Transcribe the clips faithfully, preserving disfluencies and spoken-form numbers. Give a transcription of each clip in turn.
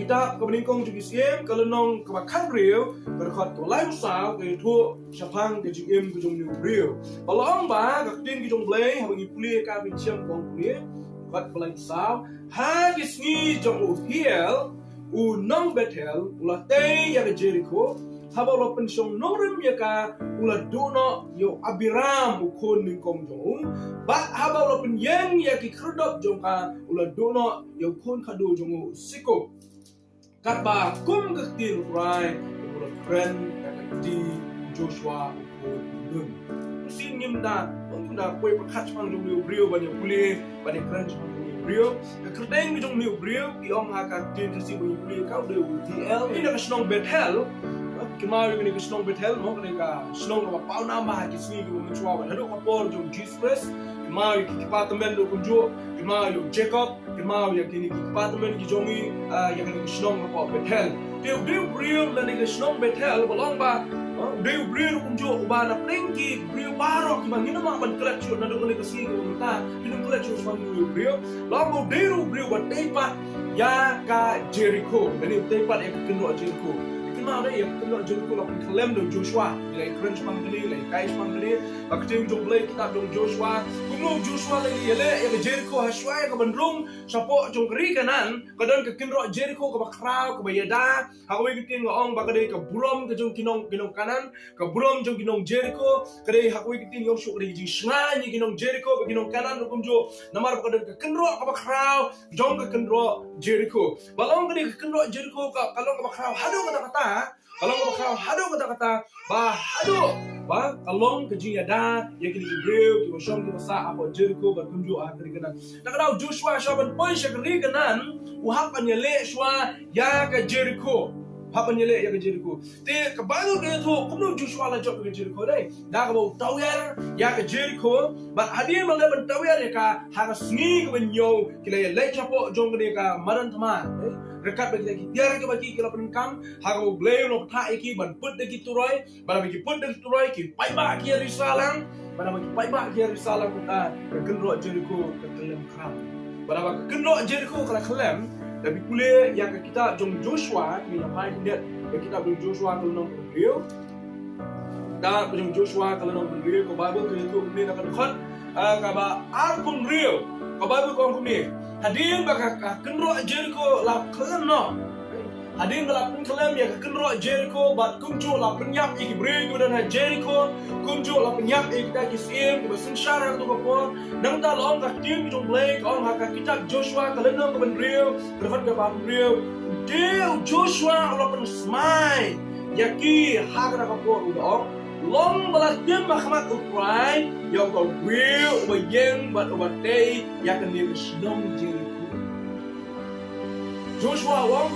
Kitab kaba nyngkong jong ki Syiem, ka lynnong kaba khathynriew, ka dkhot kaba laiphew saw, ka ïathuh shaphang ka jingim ka jong une u briew. Ba la ong ba ka ktien ka jong U Blei, haba ngi pule ka, pynshai ka ong kumne, dkhot kaba laiphew saw, ha ki sngi jong u Hiel, u nong Bethel, u la tei ïa ka Jerikho, haba u la pynshong nongrim ïa ka, u la duh noh ïa u Abiram, u khun nyngkong jong u, bad haba u la pynïeng ïa ki khyrdop jong ka, u la duh noh ïa u khun khadduh jong u, u Sikop. Katba kum ka ktien U Trai, u la kren ïa ka kti u Joshua u khun u Nun. Shisien ngim da, ngim da poi pyrkhat shaphang jong une u briew ban ïa pule, ban ïa kren shaphang jong une u briew. Ka kyrteng ka jong une u briew, ki ong ha ka ktien Khasi ba ngi pule ka, u dei u Hiel. Kane ka shnong Bethel, ki ong ïa kane ka shnong Bethel, mo, kane ka shnong kaba paw nam bha ha ki sngi kiba mynshuwa, bad haduh ka por jong u Jisu Khrist, ki ong ïa ki kpa tymmen ruh kumjuh, ki ong ïa u Jakob, ki ong ïa kine ki kpa tymmen ki jong ngi, ah, ïa kane ka shnong kaba Bethel. Te u dei u briew na kane ka shnong Bethel, ba long ba, ah, u dei u briew ruh kumjuh uba na pdeng ki briew baroh kiba ngin ym lah ban klet shuh naduh kane ka sngi kiba mynta, ngin ym klet shuh shaphang une u briew. Long ba u dei ruh u briew ba tei pat ïa ka Jerikho, kane u tei pat ïa ka kynroh Jerikho. Kynmaw ne ïa ka kynroh Jerikho la pynkhyllem da u Joshua, la ïakren shaphang kane, la ïakai shaphang kane, ba ka ktien jong U Blei kitab jong u Joshua, kumno u Joshua la ïaleh ïa ka Jerikho, ha shuwa ïa kaban rung shapoh jong ka ri Kanaan, ka don ka kynroh Jerikho kaba khraw, kaba ïada, ha kawei ka ktien ka ong ba ka dei ka burom ka jong ki nong, ki nong Kanaan, ka burom jong ki nong Jerikho, ka dei ha kawei ka ktien ka ong shuh ka dei ka jingshngaiñ ïa ki nong Jerikho, bad ki nong Kanaan ruh kumjuh, namar ba ka don ka kynroh kaba khraw jong ka kynroh Jerikho. Ba long ka dei ka kynroh Jerikho ka, ka long kaba khraw haduh katta katta, ka long kaba khraw haduh katta katta, ba haduh ba ka long ka jingïada ïa kine ki briew kiba shong kiba sah hapoh Jerikho bad kumjuh ha ka ri Kanaan. Te ka dei u Joshua shuwa ban poi sha ka ri Kanaan, u hap ban ïaleh shuwa ïa ka Jerikho. Hap ban ïaleh ïa ka Jerikho. Te ka Baibl ka ïathuh kumno u Joshua la jop ïa ka Jerikho, dei da kaba u tawiar ïa ka Jerikho, bad hadien ba u la dep ban tawiar ïa ka, ha ka sngi kaba hynñiew ki la ïaleit shapoh jong kane ka madan thymmai, eh, ryngkat bad kita ki tiar kiba ki, ki la pyndonkam, ha kaba U Blei u la pynthah ïa ki ban put da ki turoi, bad haba ki put da ki turoi ki paidbah ki ïarisa lang, bad haba ki paidbah ki ïarisa lang, kumta ka kynroh Jerikho ka khyllem khraw. Bad haba ka kynroh Jerikho ka la khyllem, da phi pule ïa ka kitab jong Joshua, ngi la phai khyndiat ïa ka kitab jong Joshua ka lynnong kaba hynriew. Kitab jong Joshua ka lynnong kaba hynriew, ka Baibl ka ïathuh kumne na ka dkhot, ah, kaba arphew hynriew. Ka Baibl ka ong kumne: Hadien ba ka, ka kynroh Jerikho la khyllem noh, hadien ba la pynkhyllem ïa ka kynroh Jerikho bad kumjuh la pynïap ïa ki briew kiba don ha Jerikho, kumjuh la pynïap ïa kita ki syiem kiba synshar ha kato ka por. Nangta la ong ka ktien ka jong U Blei, ka ong ha ka kitab Joshua ka lynnong kaba hynriew, ka dkhot kaba hynriew: Te u Joshua u la pynsmai ïa ki ha kata ka por, u da ong: Long ba la tim ha khmat U Trai ïa uta u briew uba ïeng bad uba tei ïa kane ka shnong Jerikho. Joshua u ong: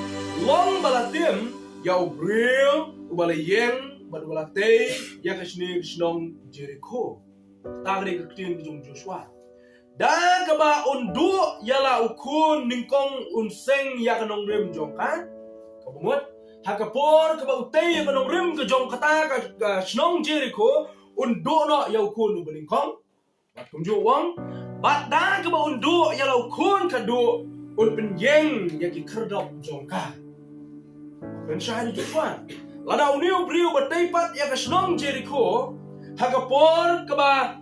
Long ba la tim ïa u briew uba la ïeng bad uba la tei ïa kane ka shnong Jerikho. Kata ka dei ka ktien ka jong u Joshua. Da kaba un duh ïa la u khun nyngkong un seng ïa ka nongrim jong ka. Kaba mut, ha ka por kaba u tei ïa ka nongrim ka jong kata ka, ka shnong Jerikho, un duh noh ïa u khun uba nyngkong. Bad kumjuh u ong, bad da kaba un duh ïa la u khun khadduh, un pynïeng ïa ki khyrdop jong ka. Pynshai ïa u Joshua. Lada une u briew ba tei pat ïa ka shnong Jerikho, ha ka por kaba,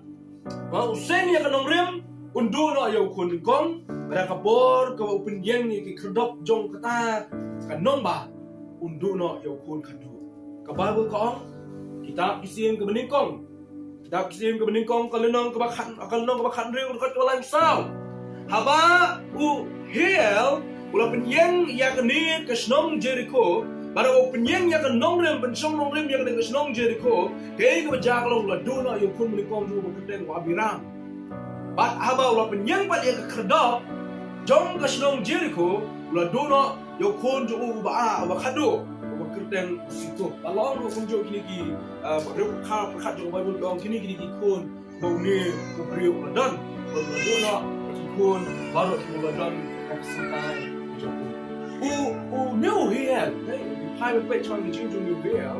ba u seng ïa ka nongrim, un duh noh ïa u khun nyngkong, bad ha ka por kaba u pynïeng ïa ki khyrdop jong kata ka nongbah, un duh noh ïa u khun khadduh. Ka Baibl ka ong, kitab Ki Syiem kaba nyngkong, kitab Ki Syiem kaba nyngkong, ka lynnong kaba khat, ka lynnong kaba khathynriew, ka dkhot kaba laiphew saw. Haba u Hiel u la pynïeng ïa kane ka shnong Jerikho, bad haba u pynïeng ïa ka nongrim, pynshong nongrim ïa kane ka shnong Jerikho, kaei kaba jia ka long, u la duh noh ïa u khun ba nyngkong jong u uba kyrteng u Abiram. Bad haba u la pynïeng pat ïa ka khyrdop jong ka shnong Jerikho, u la duh noh ïa u khun jong u uba, ah, uba khadduh, uba kyrteng u Sikop. Bad la ong ruh kumjuh kine ki, ah, pyrkhat, pyrkhat jong ka Baibl, la ong kine, kine ki khun ba une u briew u la don. Bad u la duh noh ïa ki khun baroh kiba u la don ha ka synshar jong u. U, une u Hiel, eh, phi phai ban peit shaphang ka jingim jong une u Hiel.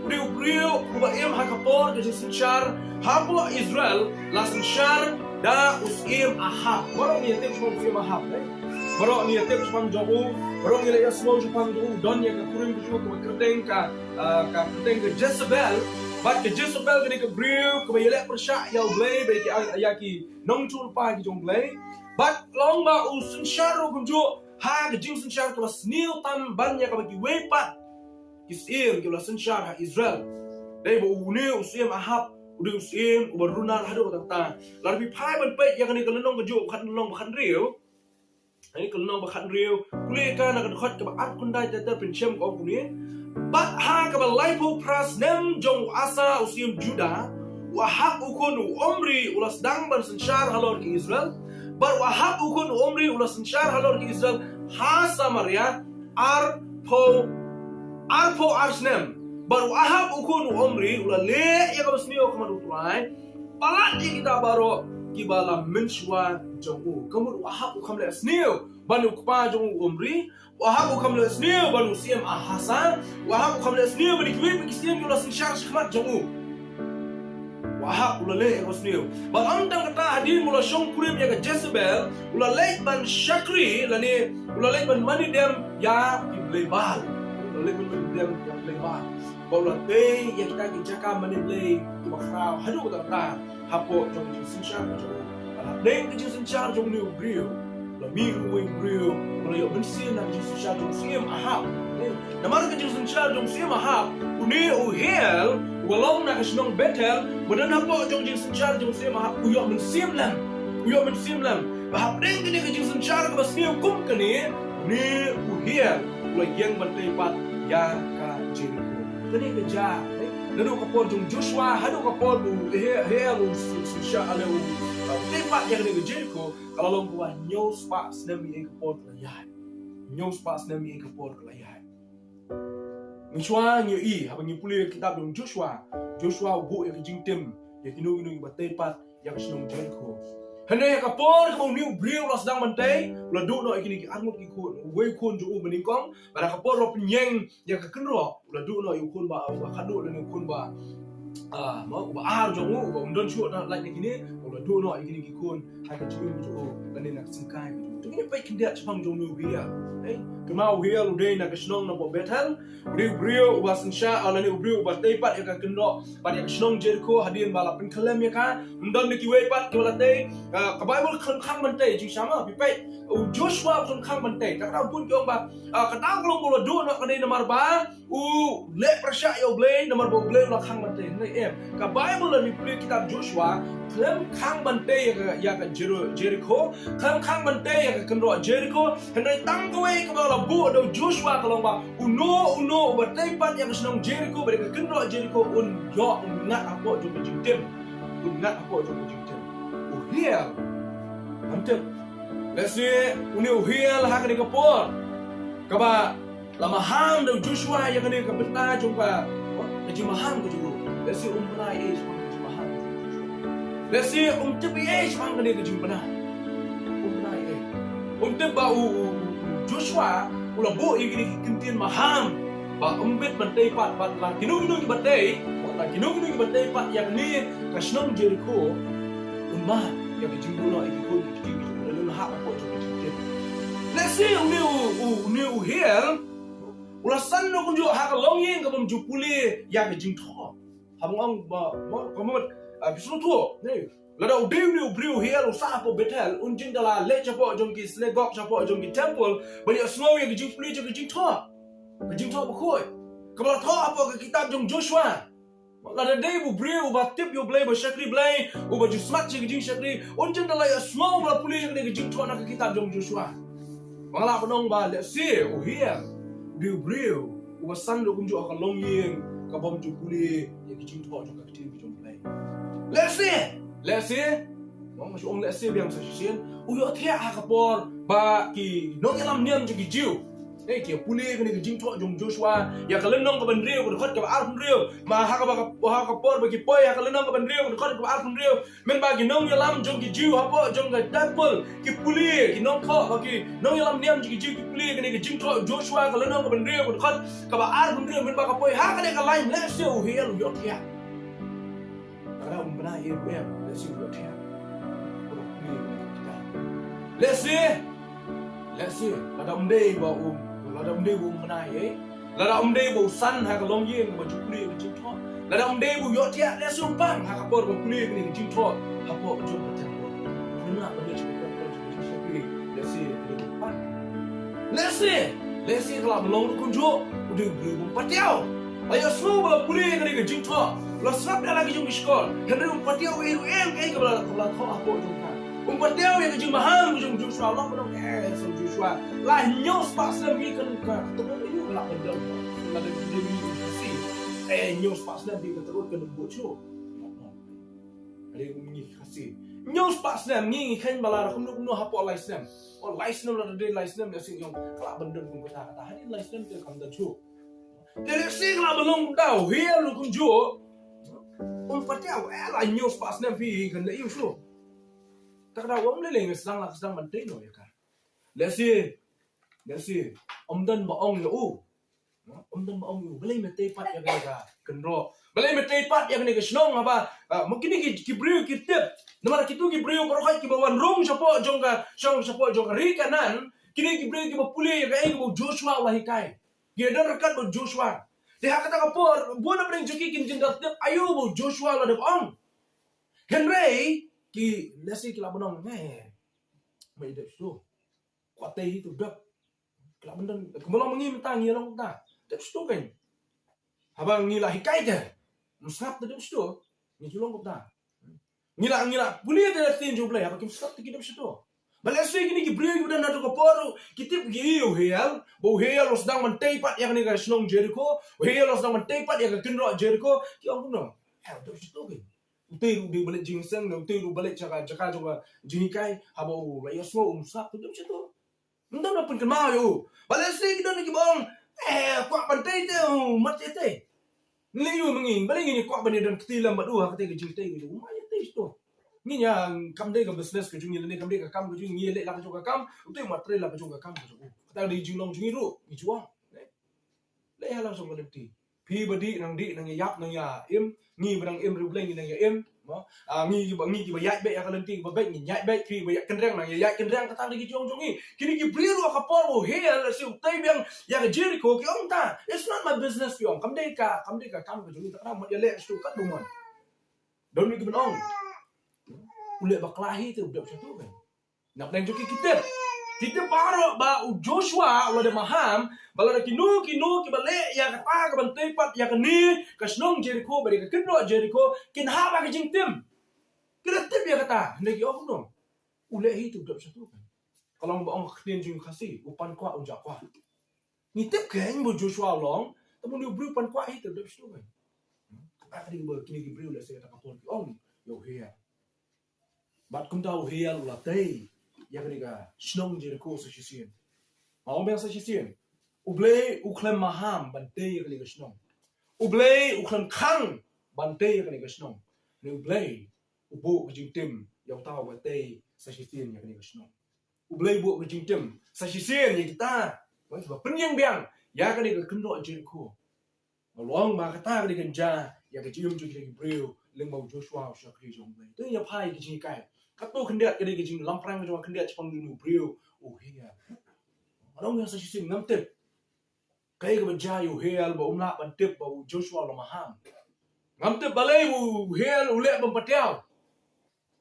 U dei u briew uba im ha ka por ka jingsynshar hapoh Israel, la synshar da u Syiem Ahab. Baroh ngi ïatip shaphang u Syiem Ahab, eh? Baroh ngi ïa tip shaphang jong u, baroh ngi la ïa sngew shaphang jong u, don ïa ka kurim ka jong u kaba kyrteng ka, ah, ka kyrteng ka Jezebel. Bad ka Jezebel ka dei ka briew kaba ïaleh pyrshah ïa U Blei bad ïa ki, ïa ki nongïathuhlypa ki jong U Blei. Bad long ba u synshar ruh kumjuh ha ka jingsynshar kaba sniew tam ban ïa kaba kiwei pat ki syiem ki la synshar ha Israel. Dei ba une u syiem Ahab u dei u syiem uba runar haduh katta katta. Lada phi phai ban peit ïa kane ka lynnong ka jong u, khatlai lynnong ba khathynriew. Kane ka lynnong ba khathynriew, pule ka na ka dkhot kaba arphew khyndai ter ter, pynshem ka ong kumne: Bad ha kaba laiphew phra snem jong u Asa u syiem Juda, u Ahab u khun u Omri u la sdang ban synshar halor ki Israel. Bad u Ahab u khun u Omri u la synshar halor ki Israel ha Samaria arphew, arphew ar snem. Bad u Ahab u khun u Omri u la leh ïa kaba sniew ha khmat U Trai, palat ïa kita baroh kiba la mynshuwa jong u. Ka mut u Ahab u kham leh sniew ban u kpa jong u Omri. U Ahab u kham leh sniew ban u syiem Ahasa. U Ahab u kham leh sniew ban kiwei pat ki syiem ki la synshar shakhmat jong u. U Ahab u la leh ïa ka sniew. Bad ym tang kata, hadien ba u la shongkurim ïa ka Jezebel, u la leit ban shakri lane u la leit ban mane dem ïa ki blei Baal. U la leit ban mane dem ïa ki blei Baal. Bad u la tei ïa kita ki jaka mane blei kiba khraw haduh katta katta hapoh jong ka jingsynshar ka jong u. Bad hapdeng ka jingsynshar jong une u briew, la mih ruh uwei u briew uba la ïoh mynsiem na ka jingsynshar jong u syiem Ahab. Eh, namar ka jingsynshar jong u syiem Ahab, une u Hiel uba long na ka shnong Bethel, ba don hapoh jong ka jingsynshar jong u syiem Ahab, u ïoh mynsiem lem. U ïoh mynsiem lem. Bad hapdeng kane ka jingsynshar kaba sniew kum kane, une u Hiel u la ïeng ban tei pat ïa ka Jeriko. Kane ka jia, eh, naduh ka por jong u Joshua haduh ka por ba u Hi-, Hiel u s-, s-, sha ale u, uh, tei pat ïa kane ka Jeriko, ka la long kaba hynñiew spah snem ïa ka por ka la ïaid. Hynñiew spah snem ïa ka por ka la ïaid. Mynshuwa ngi ïohi haba ngi pule ïa ka kitab jong u Joshua, Joshua u buh ïa ka jingtim ïa kino kino kiba tei pat ïa ka shnong Jeriko. Hynrei ha ka por kaba une u briew u la sdang ban tei, u la duh noh ïa kine ki arngut ki khun, uwei u khun jong u ba nyngkong, bad ha ka por ba pynïeng ïa ka kynroh, u la duh noh ïa u khun ba, ba khatduh lane u khun ba, ah, mo, uba ar jong u, uba um don shuh na lait na kine, u la duh noh ïa kine ki khun ha ka jingim jong u lane na ka syngkai ka jong u. To ngin peit khyndiat shaphang jong une u Hiel. Eh, kumno u Hiel u dei na ka shnong na Bethel, u dei u briew uba synshar, ah, lane u briew uba tei pat ïa ka kynroh bad ïa ka shnong Jeriko hadien ba la pynkhyllem ïa ka. Ym don da kiwei pat kiba la tei. Ah, ka Baibl khlem khang ban tei, jingshisha ma, phi peit, u Joshua khlem khang ban tei. Kata ka daw bun ki ong ba, ah, kata ka long ba u la duh noh ka dei namar ba u leh pyrshah ïa U Blei, namar ba U Blei u la khang ban tei. Hynrei em, ka Baibl lada phi pule kitab Joshua, khlem khang ban tei ïa ka, ïa ka Jero-, Jeriko, khlem khang ban tei ïa ka kynroh Jeriko. Hynrei tang kawei kaba la buh da u Joshua ka long ba uno uno uba tei pat ïa ka shnong Jeriko bad ïa ka kynroh Jeriko un ïoh, un ngat hapoh jong ka jingtim. Un ngat hapoh jong ka jingtim. U Hiel, ngam tip, lehse une u Hiel ha kane ka por kaba la maham da u Joshua ïa kane ka bynta jong ka, ka jingmaham ka jong u, lehse um bna ei ei shaphang ka jingmaham ka jong u Joshua. Lehse um tip ei ei shaphang kane ka jingbna. Um bna ei ei. Um tip ba u, u, u Joshua u la buh ïa kine ki ktien maham ba ym bit ban tei pat, bad la kino kino kiba tei, la kino kino kiba tei pat ïa kane ka shnong Jeriko, un mad ïa ka jingduh noh ïa ki khun ki kti ki jong u, lane un hap hapoh jong ka jingtim. Lehse une u, u, une u Hiel u la san noh kumjuh ha ka longïing kaba ym ju pule ïa ka jingthoh. Haba nga ong ba, mo, ka mut, ah, phi sngewthuh, ne, lada u dei une u briew u Hiel u sah hapoh Bethel, un jin da la leit shapoh jong ki synagogue, shapoh jong ki temple, ban ïohsngew ïa ka jingpule jong ka jingthoh. Ka jingthoh bakhuid kaba la thoh hapoh ka kitab jong u Joshua. Lada dei u briew uba tip ïa U Blei, uba shakri Blei, uba ju smat sha ka jingshakri, un jin da la ïohsngew ba la pule ïa kane ka jingthoh na ka kitab jong u Joshua. Nga lah ban ong ba lehse u Hiel u dei u briew uba san ruh kumjuh ha ka longïing kaba ym ju pule ïa ka jingthoh jong ka ktien ka jong U Blei. Lehse, lehse, mo, nga shu ong lehse biang sa shisien, u ïohthiah ha ka por ba ki nongïalam niam jong ki Jiw, eh, ki pule kane ka jingthoh jong u Joshua, ïa ka lynnong kaba hynriew, ka dkhot kaba arphew hynriew. Ma ha kaba, ha ka por ba ki poi ha ka lynnong kaba hynriew, ka dkhot kaba arphew hynriew, mynba ki nongïalam jong ki Jiw hapoh jong ka temple ki pule, ki nongthoh, ba ki nongïalam niam jong ki Jiw ki pule kane ka jingthoh Joshua, ka lynnong kaba hynriew, ka dkhot kaba arphew hynriew, mynba ka poi ha kane ka lain, lehse u Hiel u ïohthiah. Ka dei um bna ei ei ruh em, lehse u ïohthiah. Lehse, Lehse lada um dei ba um, lada um dei ba um bnai, eh, lada um dei ba u san ha ka longïing ba ju pule ka jingthoh, lada um dei ba u ïohthiah, lehse u pang ha ka por ba pule kane ka jingthoh hapoh ka jong ka templ. Kane ba leh sha ka templ, sha ka jingshakri, lehse u dei u pang. Lehse, lehse ka lah ban long ruh kumjuh, u dei u briew bym patiaw. La ïohsngew ba la pule kane ka jingthoh, la sngap da la ki jong ki shkor, hynrei um patiaw ei ruh em kaei kaba la, kaba la thoh hapoh jong ka. Um patiaw ïa ka jingmaham ka jong u Joshua, la ong, eh, sa u Joshua, la hynñiew spah snem hi kan ka, ka tyrut aïu ka lah ban don. La da ki dei ki Khasi, eh, hynñiew spah snem hi ka tyrut kan bud shuh. Ka dei kum ngi Khasi, hynñiew spah snem ngi, ngi kheiñ ba la da kumno kumno hapoh lai snem. Oh, lai snem, la da dei lai snem, lehse ngi ong ka lah ban don kum kata kata, hadien lai snem te kam don shuh. Te lehse ka lah ban long kumta, u Hiel ruh kumjuh. Um patiaw, eh, la hynñiew spah snem phi kan leh aïu shuh. Te ka daw um lei lei nga sdang, la ka sdang ban tei noh ïa ka. Lehse, lehse um don ba ong ïa u. Um don ba ong ïa u, balei me tei pat ïa kane ka kynroh, balei me tei pat ïa kane ka shnong, haba, ah, ma kine ki, ki briew ki tip. Namar kito ki briew baroh kiba wan rung shapoh jong ka, shong shapoh jong ka ri Kanaan, kine ki briew kiba pule ïa kaei kaba u Joshua u la hikai. Ki don ryngkat bad u Joshua. Te ha kata ka por, bun na pdeng jong ki kin jin da tip aïu ba u Joshua u la dep ong. Hynrei ki, lehse ki lah ban ong, eh, ma i dep shuh. Kwah tei hi te u dep. Ki lah ban don, kumba long ma ngi mynta ngi long kumta. Dep shuh keiñ. Haba ngi la hikai te, ym sngap te dep shuh. Ngi ju long kumta. Ngi la, ngi la pule te da ktien jong U Blei, haba kim sngap te ki dep shuh. Ba lehse kine ki briew kiba don ha kato ka por ruh ki tip ïa u Hiel, ba u Hiel u sdang ban tei pat ïa kane ka shnong Jeriko, u Hiel u sdang ban tei pat ïa ka kynroh Jeriko, ki ong kumno? Eh, dep shuh keiñ. Utei ruh u dei u ba leit jingïaseng, ne utei ruh u ba leit sha ka jaka jong ka jinghikai, haba u la ïohsngew um sngap te dep shuh. Ym don ba pynkynmaw ïa u. Ba lehse ki don kiba ong, eh, kwah ban tei te, u mat ïa tei. Ngi leh ïa u ma ngi, balei ngin ïa kwah ban ïa don kti lem bad u ha katei ka jingtei ka jong u, mat ïa tei shuh. Ngin ïa, kam dei ka business ka jong ngi lane kam dei ka kam ka jong ngi, ngi leh la ka jong ka kam, utei u mat trei la ka jong ka kam ka jong u. Kata ka dei jinglong jong ngi ruh, ngi ju ong. Leh ïa la ka jong ka lynti. Phi ba dih nang dih, nang ïa ïap nang ïa im, ngi ba nang im riewblei ngi nang ïa im, mo. Ah, ngi kiba, ngi kiba ïaid beit ïa ka lynti kaba beit ngin ïaid beit, phi ba ïaid kynreng nang ïa ïaid kynreng, kata dei ki jong jong ngi. Kine ki briew ruh ha ka por ba u Hiel lehse u tei biang ïa ka Jeriko ki ong ta, it's not my business ki ong, kam dei ka, kam dei ka kam ka jong ngi, ta ka dang mat ïa leh shuh katba mon. Don ki ban ong. U leh bakla hi te u dep sha tu kan. Na pdeng jong ki ki tip. Ki tip baroh ba u Joshua u la dep maham, ba lada kino kino kiba leh ïa kata ka ban tei pat ïa kane ka shnong Jeriko, ba dei ka kynroh Jeriko, kin hap ha ka jingtim. Ki la tip ïa kata, hynrei ki ong kumno? U leh hi te u dep sha tu kan. Ka long ba ong ka ktien jong Khasi, u pan kwah un jah kwah. Ngi tip keiñ ba u Joshua u long, tangba une u briew pan kwah hi te u dep sha tu kan. Kata ka dei ba kine ki briew lehse kata ka por ki ong ïa u Hiel. Bad kumta u Hiel u la tei ïa kane ka shnong Jeriko sa shisien. Nga ong biang sa shisien. U Blei u khlem maham ban tei ïa kane ka shnong. U Blei u khlem khang ban tei ïa kane ka shnong. Hynrei u Blei u buh ka jingtim ïa uta uba tei sa shisien ïa kane ka shnong. U Blei u buh ka jingtim sa shisien ïa kita, ba pynïeng biang ïa kane ka kynroh Jeriko. Nga ong ba kata ka dei ka jia ïa ka jingim jong kita ki briew lyngba u Joshua u shakri jong U Blei. Te ïa phai ka jinghikai. Katto khyndiat ka dei ka jinglamphrang ka jong ka khyndiat shaphang une u briew u Hiel. Nga ong ïa sa shisien ngam tip kaei kaba jia ïa u Hiel ba um lah ban tip ba u Joshua u la maham. Ngam tip balei u Hiel u leh bym patiaw.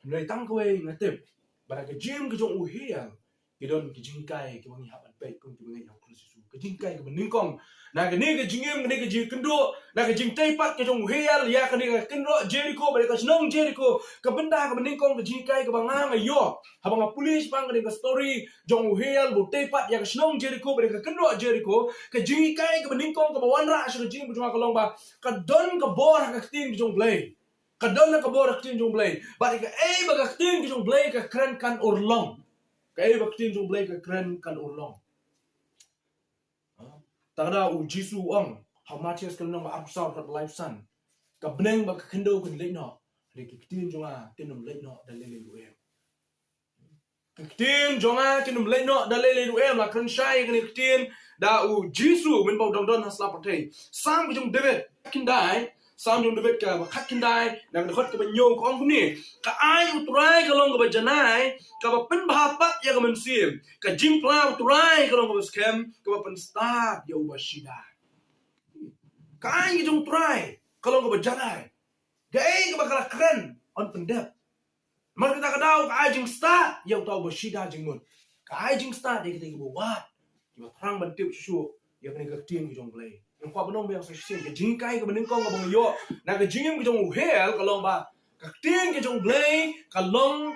Hynrei tang kawei nga tip, ba na ka jingim ka jong u Hiel ki don ki jinghikai kiba ngi hap ban peit kum kiba ngeit ïa u Khrist Jisu. Ka jinghikai kaba nyngkong na kane ka jingim, kane ka jingkynduh, na ka jingtei pat ka jong u Hiel ïa kane ka kynroh Jeriko, ba dei ka shnong Jeriko, ka bynta kaba nyngkong, ka jinghikai kaba nga nga ïoh haba nga pule shaphang kane ka story jong u Hiel ba u tei pat ïa ka shnong Jeriko, ba dei ka kynroh Jeriko. Ka jinghikai kaba nyngkong kaba wanrah sha ka jingim ka jong nga ka long ba ka don ka bor ha ka ktien ka jong U Blei. Ka don ka bor ha ka ktien jong U Blei. Bad kaei ba ka ktien ka jong U Blei ka kren kan urlong. Kaei ba ka ktien jong U Blei ka kren kan urlong. Ha? Tang da u Jisu u ong ha u Mathaios ka lynnong ba arphew saw, dkhot ba laiphew san, ka bneng bad ka khyndew kin leit noh, hynrei ki ktien jong nga kin ym leit noh da lei lei ruh em. Ki ktien jong nga kin ym leit noh da lei lei ruh em. La kren shai kane ka ktien da u Jisu mynba u dang don ha sla pyrthei. Salm ka jong u David, khyndai, Salm jong David kaba khatkhyndai, na ka dkhot kaba hynñiew ka ong kumne: Ka aiñ U Trai ka long kaba janai, kaba pynbha pat ïa ka mynsiem. Ka jingphla U Trai ka long kaba skhem, kaba pynstad ïa uba shida. Ka aiñ jong U Trai ka long kaba janai. Kaei kaba ka la kren, yn pyndep. Namar kata ka daw ka ai jingstad ïa uta uba shida jingmut. Ka ai jingstad ïa kita kiba wad, kiba thrang ban tip shuh shuh ïa kane ka ktien ka jong U Blei. Nga kwah ban ong biang sa shisien, ka jinghikai kaba nyngkong kaba nga ïoh na ka jingim ka jong u Hale ka long ba ka ktien ka jong U Blei ka long,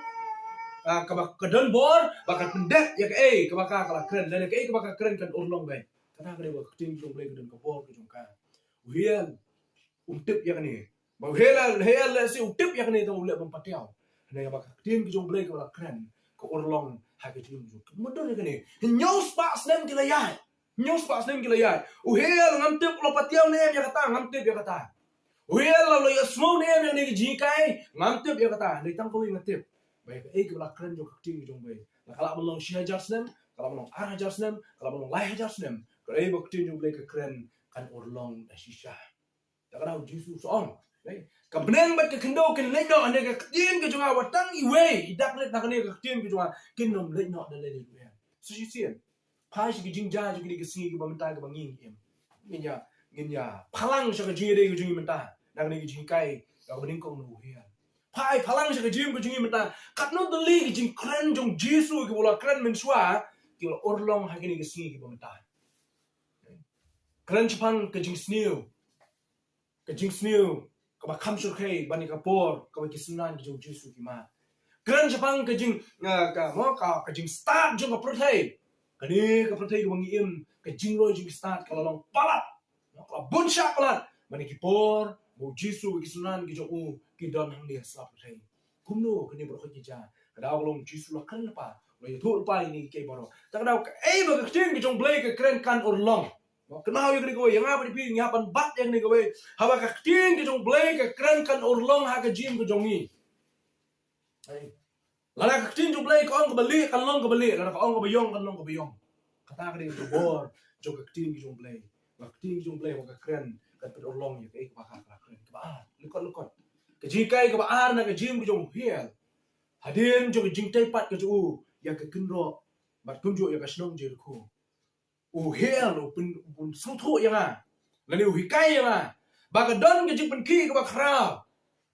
ah, kaba ka don bor, ba ka pyndep ïa kaei kaba ka, ka la kren, lane kaei kaba ka kren kan urlong beit. Kata ka dei ba ka ktien ka jong U Blei ka don ka bor ka jong ka. U Hale um tip ïa kane. Ba u Hale, Hale lehse u tip ïa kane, tang u leh bym patiaw. Hynrei ba ka ktien ka jong U Blei ka la kren, ka urlong ha ka jingim jong u. Mutdur ïa kane. Hynñiew spah snem ki la ïaid. Hynñiew spah snem ki la ïaid. U Hale, ngam tip u la patiaw ne em ïa kata, ngam tip ïa kata. U Hale, la ïohsngew ne em ïa kane ka jinghikai, ngam tip ïa kata. Hynrei tang kawei nga tip, ba ïa kaei kaba la kren jong ka ktien ka jong U Blei, la ka lah ban long shi hajar snem, ka lah ban long ar hajar snem, ka lah ban long lai hajar snem, kaei ba ka ktien jong U Blei ka kren kan urlong da shisha. Kata ka daw U Jisu u sa ong, eh, ka bneng bad ka khyndew kin leit noh, hynrei ka ktien ka jong nga, wat tang iwei i dak leit na kane ka ktien ka jong nga, kin ym leit noh da lei lei ruh em. Sa shisien, phai sha ki jingjia jong kine ki sngi kiba mynta kiba ngi im. Ngin ïa, ngin ïa phalang sha ka jingïadei ka jong ngi mynta na kane ka jinghikai kaba nyngkong na u Hale. Phai phalang sha ka jingim ka jong ngi mynta, katno tylli ki jingkren jong U Jisu kiba u la kren mynshuwa ki la urlong ha kine ki sngi kiba mynta. Kren shaphang ka jingsniew, ka jingsniew kaba kham shyrkhei ban ïa ka por kaba ki synran ki jong U Jisu ki mad. Kren shaphang ka jing, ah, ka, mo, ka, ka jingstad jong ka pyrthei. Kane ka pyrthei kaba ngi im, ka jingroi jong ki stad ka la long palat, ka la bun shah palat ban ïa ki por ba U Jisu bad ki synran ki jong u ki don hangne ha sla pyrthei. Kumno kane baroh ki jia? Ka daw ka long U Jisu u la kren lypa, u la ïathuh lypa ïa kine kiei baroh. Kata ka daw kaei ba ka ktien ka jong U Blei ka kren kan urlong. Kynmaw ïa kane kawei, ïa nga bad ïa phi ngi hap ban bat ïa kane kawei. Haba ka ktien ka jong U Blei ka kren kan urlong ha ka jingim ka jong ngi. Ei. Lada ka ktien jong U Blei ka ong kaba lieh, kan long kaba lieh. Lada ka ong kaba ïong, kan long kaba ïong. Kata ka dei ka bor jong ka ktien ka jong U Blei. Ka ktien ka jong U Blei haba ka kren kan pynurlong ïa kaei kaba ka, ka kren. Kaba ar, lyngkot lyngkot. Ka jinghikai kaba ar na ka jingim ka jong u Hale. Hadien jong ka jingtei pat ka jong u ïa ka kynroh bad kumjuh ïa ka shnong Jerikho, u Hale u pyn, u pynsngewthuh ïa nga, lane u hikai ïa nga ba ka don ka jingpynkhih kaba khraw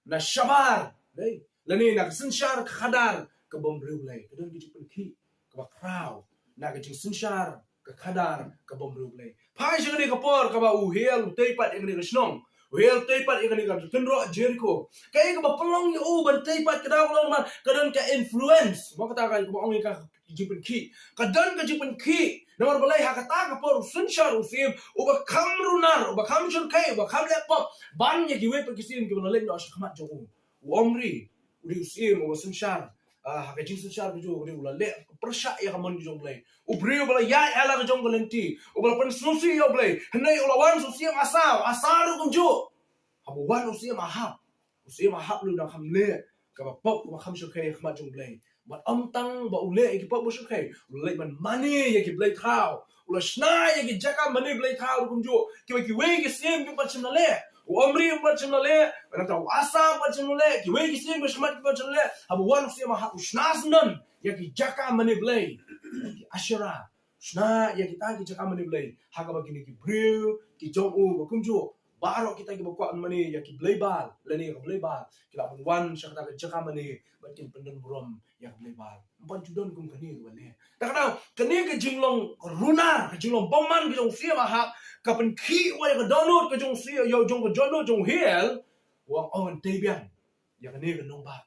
na shabar, dei, lane na ka synshar ka khadar ka bym riewblei. Ka don ka jingpynkhih kaba khraw na ka jingsynshar ka khadar ka bym riewblei. Phai sha kane ka por kaba u Hale u tei pat ïa kane ka shnong, u Hale u tei pat ïa kane ka kynroh Jerikho. Kaei kaba pynlong ïa u ban tei pat? Ka daw ka long namar ka don ka influence. Mo, kata ka, kaba ong ïa ka jingpynkhih. Ka don ka jingpynkhih. Namar balei? Ha kata ka por u synshar u syiem uba kham runar, uba kham shyrkhei, uba kham leh pop ban ïa kiwei pat ki syiem kiba la leit noh sha khmat jong u. U Omri u dei u syiem uba synshar, ah, ha ka jingsynshar ka jong u, u dei u la leh pyrshah ïa ka mon ka jong U Blei. U briew uba la ïaid ha la ka jong ka lynti, uba la pynsngewsih ïa U Blei. Hynrei u la wan sa u syiem Asa, Asa ruh kumjuh. Haba wan u syiem Ahab, u syiem Ahab ruh u dang kham leh kaba pop kaba kham shyrkhei ha khmat jong U Blei. Bad ym tang ba u leh ïa ki pop ba shyrkhei, u la leit ban mane ïa ki blei thaw. U la shna ïa ki jaka mane blei thaw ruh kumjuh, kiba kiwei ki syiem kim pat shym la leh. U Omri um pat shym la leh, nangta u Asa um pat shym la leh, kiwei ki syiem ba shakhmat kim pat shym la leh. Haba wan u syiem Ahab u shna syndon ïa ki jaka mane blei, ki Asherah. Shna ïa kita ki jaka mane blei ha kaba kine ki briew ki jong u ba kumjuh, baroh kita kiba kwah mane ïa ki blei Baal lane ïa ka blei Baal, ki la wan sha kata ka jaka mane bad kin pyndon burom ïa ka blei Baal. Ym pat ju don kum kane kaba leh. Te ka daw kane ka jinglong runar, ka jinglong bymman ka jong u syiem Ahab ka pynkhih ïa ka dohnud ka jong u syiem, ïa jong ka dohnud jong u Hale. Wan ong, ngan tei biang ïa kane ka nongbah.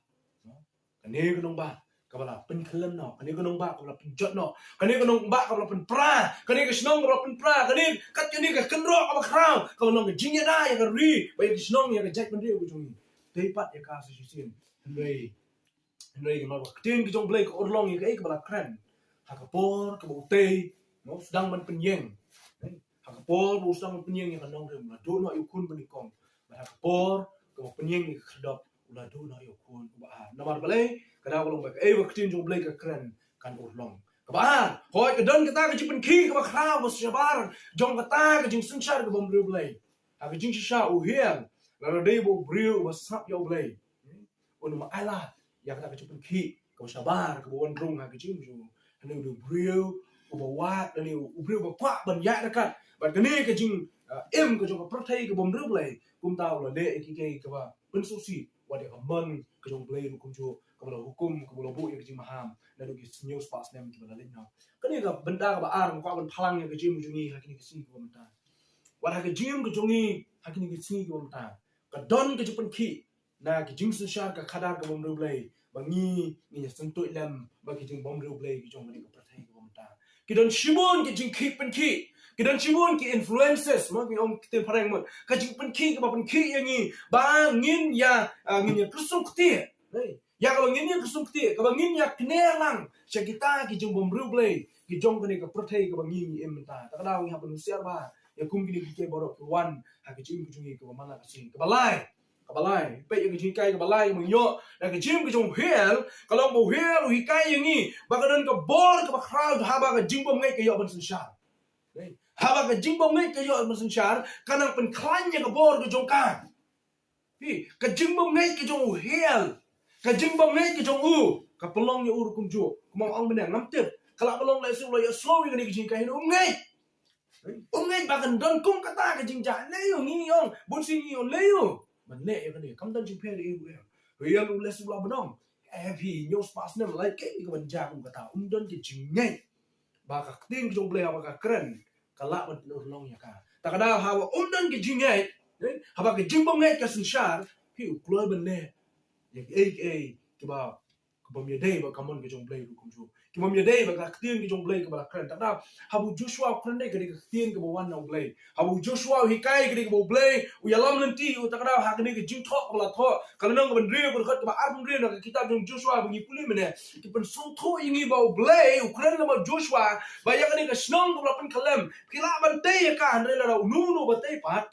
Kane ka nongbah kaba la pynkhlem noh, kane ka nongbah kaba la pynjot noh, kane ka nongbah kaba la pynpra, kane ka shnong kaba la pynpra, kane, kat kane ka kynroh kaba khraw kaba long ka jingïada ïa ka ri bad ïa ka shnong, ïa ka jaitbynriew ka jong ngi. Tei pat ïa ka sa shisien. Hynrei, hynrei namar ba ka ktien ka jong U Blei ka urlong ïa kaei kaba la kren, ha ka por kaba u tei, no, u sdang ban pynïeng. Ha ka por ba u sdang ban pynïeng ïa ka nongrim, u la duh noh ïa u khun banyngkong. Bad ha ka por kaba pynïeng ïa ka khyrdop, u la duh noh ïa u khun uba ar. Namar balei? Ka daw ka long ba kaei ba ka ktien jong U Blei ka kren kan urlong. Kaba ar, hooid ka don kata ka jingpynkhih kaba khraw, kaba shabar jong kata ka jingsynshar ka bym riewblei. Ha ka jingshisha u Hale, Lada dei ba u briew uba sngap ïa U Blei, un ym ai lad ïa kata ka jingpynkhih kaba shabar, kaba wan rung ha ka jingim jong u. Hynrei u dei u briew uba wad, lane u briew uba kwah ban ïaid ryngkat bad kane ka jing, ah, im ka jong ka pyrthei kaba ym riewblei. Kumta u la leh ïa kiei kiei kaba pynsngewsih, wat ïa ka mon ka jong U Blei ruh kumjuh, kaba la hukum, kaba la buh ïa ka jingmaham naduh ki hynñiew spah snem kiba la leit noh. Kane ka bynta kaba ar nga kwah ban pynpaw ïa ka jingim jong ngi ha kine ki sngi kiba mynta. Wat ha ka jingim ka jong ngi ha kine ki sngi kiba mynta, ka don ka jingpynkhih na ki jingsynshar ka khadar kaba ym riewblei, ba ngi, ngi ïa syntuid lem bad ki jingbymriewblei ki jong kane ka pyrthei kaba mynta. Ki don shibun ki jingkhih pynkhih, ki don shibun ki influences, mo, ki ong ktien phareng mo, ka jingpynkhih kaba pynkhih ïa ngi ba ngin ïa, ah, ngin ïa kyrsum ktieh. Hei, ïa kaba ngin ïa kyrsum ktieh, kaba ngin ïa kner lang sha kita ki jingbymriewblei ki jong kane ka pyrthei kaba ngi, ngi im mynta. Ta ka daw ngi hap ban husiar bha ïa kum kine kiei kiei baroh ki wan ha ka jingim ka jong ngi kaba man la ka sngi. Kaba lai, kaba lai, peit ïa ka jinghikai kaba lai kaba ngi ïoh na ka jingim ka jong u Hiel, ka long ba u Hiel u hikai ïa ngi ba ka don ka bor kaba khraw haba ka jingbymngeit ka ïoh ban synshar. Haba ka jingbymngeit ka ïoh ban synshar, ka nang pynkhlaiñ ïa ka bor ka jong ka. Phi, ka jingbymngeit ka jong u Hiel, ka jingbymngeit ka jong u, ka pynlong ïa u ruh kumjuh. Kumba ong mynne, ngam tip, ka lah ban long lehse u la ïohsngew ïa kane ka jinghikai hynrei um ngeit. Um ngeit ba kan don kum kata ka jingjia. Lei u, ngi ong, bun sien ngi ong lei u. Ban leh ïa kane, kam don jingpher ïa u, ïa u. Ïa u lehse u lah ban ong, eh, phi, hynñiew spah snem lait, kaei ka ban jia kum kata. Um don ka jingngeit ba ka ktien ka jong U Blei haba ka kren, ka lah ban pynurlong ïa ka. Ta ka daw haba um don ka jingngeit, eh, haba ka jingbymngeit ka synshar, phi, u kloi ban leh ïa kiei kiei kiba, kibym ïadei bad ka mon ka jong U Blei ruh kumjuh, kibym ïadei bad ka ktien ka jong U Blei kaba la kren. Ta ka daw haba u Joshua u kren, dei ka dei ka ktien kaba wan na U Blei. Haba u Joshua u hikai, ka dei kaba U Blei u ïalam lynti ïa u. Ta ka daw ha kane ka jingthoh kaba la thoh, ka lynnong kaba hynriew, ka dkhot kaba arphew hynriew na ka kitab jong u Joshua ba ngi pule mynne, ki pynsngewthuh ïa ngi ba U Blei u kren lem bad u Joshua ba ïa kane ka shnong kaba la pynkhyllem phi lah ban tei ïa ka, hynrei lada uno uno uba tei pat,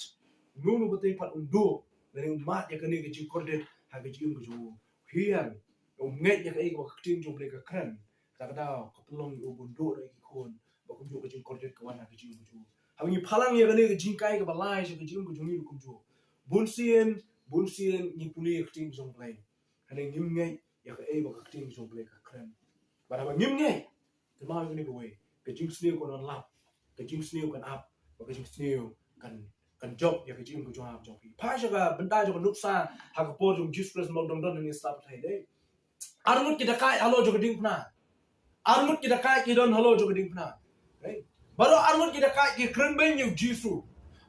uno uno uba tei pat un duh, lane un mad ïa kane ka jingkordit ha ka jingim ka jong u. Hiar, um ngeit ïa kaei kaba ka ktien jong U Blei ka kren. Ta ka daw ka pynlong ïa u ban duh na ki khun, ba kumjuh ka jingkordit ka wan ha ka jingim ka jong u. Haba ngi pynpaw ïa kane ka jinghikai kaba lai sha ka jingim ka jong ngi ruh kumjuh, bun sien, bun sien ngi pule ïa ka ktien jong U Blei, hynrei ngim ngeit ïa kaei ba ka ktien jong U Blei ka kren. Bad haba ngim ngeit, kynmaw ïa kane kawei, ka jingsniew kan wan lap, ka jingsniew kan ap, bad ka jingsniew kan, kan jop ïa ka jingim ka jong nga jong phi. Phai sha ka bynta jong ka nuksa ha ka por jong u Jisu Khrist, mo, dang don hangne ha pyrthei, dei. Arngut ki dakaid halor jong ka diengphna. Arngut ki dakaid ki don halor jong ka diengphna. Hei. Baroh arngut ki dakaid ki kren beiñ ïa u Jisu.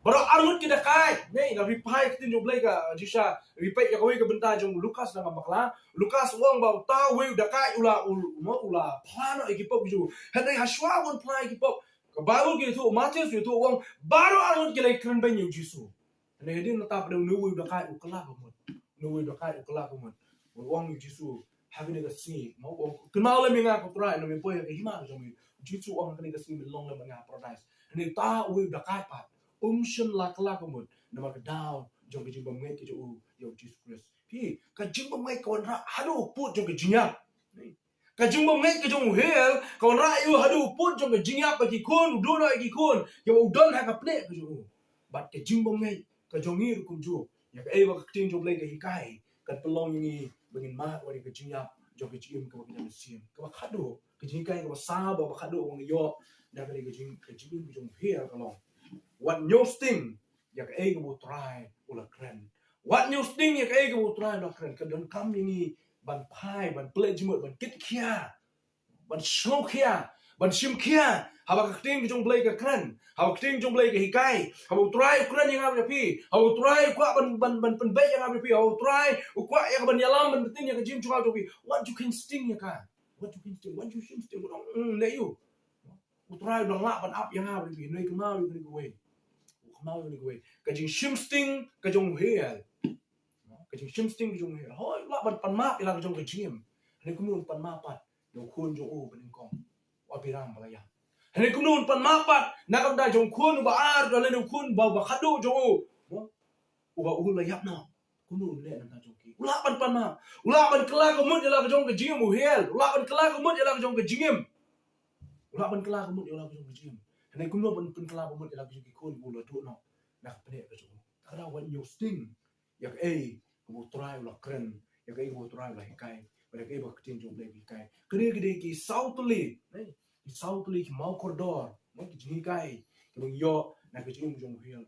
Baroh arngut ki dakaid. Hei, lada phi phai ktien jong U Blei ka jingshisha, phi peit ïa kawei ka bynta jong u Lukas, ngan bakla. Lukas u ong ba uta uwei u dakaid u la, u, u la phla noh ïa ki pop ki jong u. Hynrei hashwa ban phla ïa ki pop, ka Baibl ka ïathuh, u Mathaios u ïathuh, u ong baroh arngut ki la kren beiñ ïa u Jisu. Hynrei hadien nangta pat u, uwei u dakaid u kylla ka mut. Uwei u dakaid u kylla ka mut. U ong ïa u Jisu, ha kane ka sngi, mo, u ong, kynmaw lem ïa nga ko Trai, namar me poi ha ka hima jong me. U Jisu u ong, ha kane ka sngi men long lem bad nga ha Paradise. Hynrei uta uwei u dakaid pat um shym la kylla ka mut namar ka daw jong ka jingbymngeit ka jong u ïa u Jisu Khrist. Phi, ka jingbymngeit ka wanrah haduh u pud jong ka jingïap. Ka jingbymngeit ka jong u Hiel ka wanrah ïa u haduh u pud jong ka jingïap, ba ki khun, u duh noh ïa ki khun, ïa u don ha ka pneh ka jong u. Bad ka jingbymngeit ka jong ngi ruh kumjuh, ïa kaei ba ka ktien jong U Blei ka hikai, kan pynlong ïa ngi ba ngin mad wat ïa ka jingïap jong ka jingim kaba ka mynsiem. Kaba khatduh, ka jinghikai kaba saw bad ba khatduh ba ngi ïoh na kane ka jing, ka jingim ka jong u Hiel ka long, wat ñiewsting ïa kaei kaba u Trai u la kren. Wat ñiewsting ïa kaei kaba u Trai u la kren. Ka donkam ïa ngi ban phai, ban pynleit jingmut, ban kit khia, ban sngew khia, ban shim khia haba ka ktien ka jong U Blei ka kren, haba ka ktien ka jong U Blei ka hikai, haba u Trai u kren ïa nga bad ïa phi, haba u Trai u kwah ban, ban, ban pynbeit ïa nga bad ïa phi, haba u Trai u kwah ïa ka ban ïalam ban pyntip ïa ka jingim jong nga bad jong phi. Wat ju kheiñ sting ïa ka. Wat ju kheiñ sting, wat ju shim sting, wat ong, mm, leh ïa u. U Trai u dang lah ban ap ïa nga bad ïa phi, hynrei kynmaw ïa kane kawei. Kynmaw ïa kane kawei. Ka jingshim sting ka jong u Hiel. Ka jingshim sting ka jong u Hiel. Hooid, u lah ban pan map ïa la ka jong ka jingim. Hynrei kumno un pan map pat ïa u khun jong u ba nyngkong, u Abiram ba la ïap? Hynrei kumno un pan map pat na ka bynta jong u khun uba ar, lane u khun ba, ba khatduh jong u, uba u la ïap noh? Kumno un leh na ka bynta jong ki? U lah ban pan map. U lah ban kylla ka mut ïa la ka jong ka jingim u Hiel. U lah ban kylla ka mut ïa la ka jong ka jingim. U lah ban kylla ka mut ïa la ka jong ka jingim. Hynrei kumno ban pynkylla ka mut ïa la ka jong ki khun ba u la duh noh na ka pneh ka jong u? Ta ka daw wat ñiewsting. ïa kaei kaba U Trai u la kren, ïa kaei kaba U Trai u la hikai, bad ïa kaei ba ka ktien jong U Blei ka hikai. Kane ka dei ki saw tylli, ne? Ki saw tylli ki maw kordor, ne? Ki jinghikai kiba ngi ïoh na ka jingim jong U Hiar.